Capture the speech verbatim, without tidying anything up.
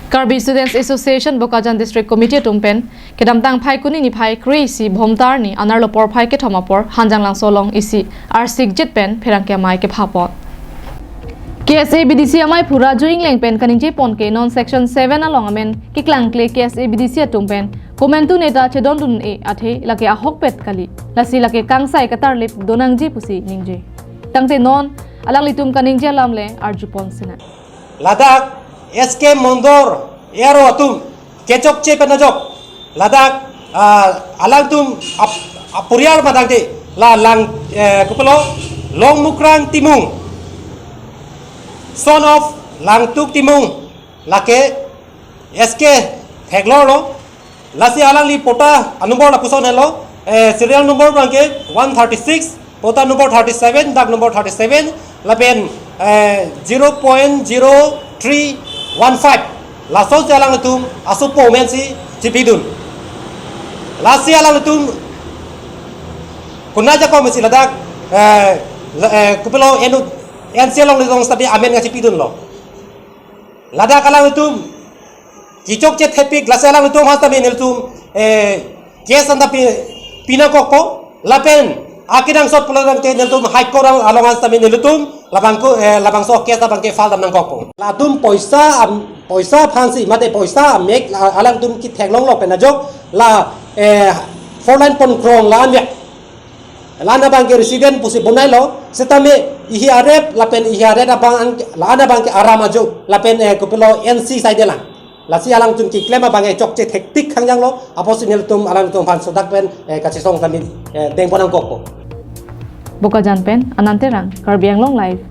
Karbi Students Association Bokajan District Committee atum pen kedamtang Phaikuni niphai kre-isi Bhomtar ni anerlo porphai kethom apor Hanjanglangso along isi arsikjit pen pherangke amei kephapon. K S A B D C amei phu Raju Ingleng pen kaningje pon ke non section seven along amen keklangkle K S A B D C atum pen komantu neta chedondun-e athe lake ahokpet kali. Lasi lake kangsai katarlip donangji pusi ningje. Tangte non alanglitum kaningje alam le arjupon sinang. Ladak S K Mondor aro atum kechokche pen ajok ladak, ah, alangtum ap-, aporial matangte la lang, eh, kopilo Longmukrang Timung, son of Langtuk Timung, lake S K theklonglo. Lasi alangli patta anumber lapuson helo, eh, serial number abangke one thirty-six, patta number thirty-seven, dak number thirty-seven, lapen, eh, zero point zero three one five. Laso si alangtum asopo amen si chipidun. Lasi alangtum kuna ajakong si ladak, eh, la-, eh, kopilo enu N C along nitong setabi amen kachipidunlo. Ladak alangtum kechokche thepik, lasi alangtum aphan setabi nelitum, eh, case anta pi-, pinangkokpo, lapen akenangsot pulo tangte nelitum High Court along aphan setabi nelitum labangko, eh, labangso case abangke file damnangkokpo. Latum poisa am-, poisa aphansi mate poisa amek la alangtum ketheklonglo pen ajok la, eh, four lane ponkrong la-an ya. La-an abangke resident pusi bonailo, setame ihi arep lapen ihi aret abang ang-, la-an abangke aram ajo, lapen, eh, kopilo N C side lang. Lasi alangtum keklem abangke chokche thektik khangjanglo, apotsi nelitum alangtum aphan sodak pen, eh, kachesong setabi, eh, dengpon nangkokpo. Bokajan pen Anand Terang, Karbi Anglong Live,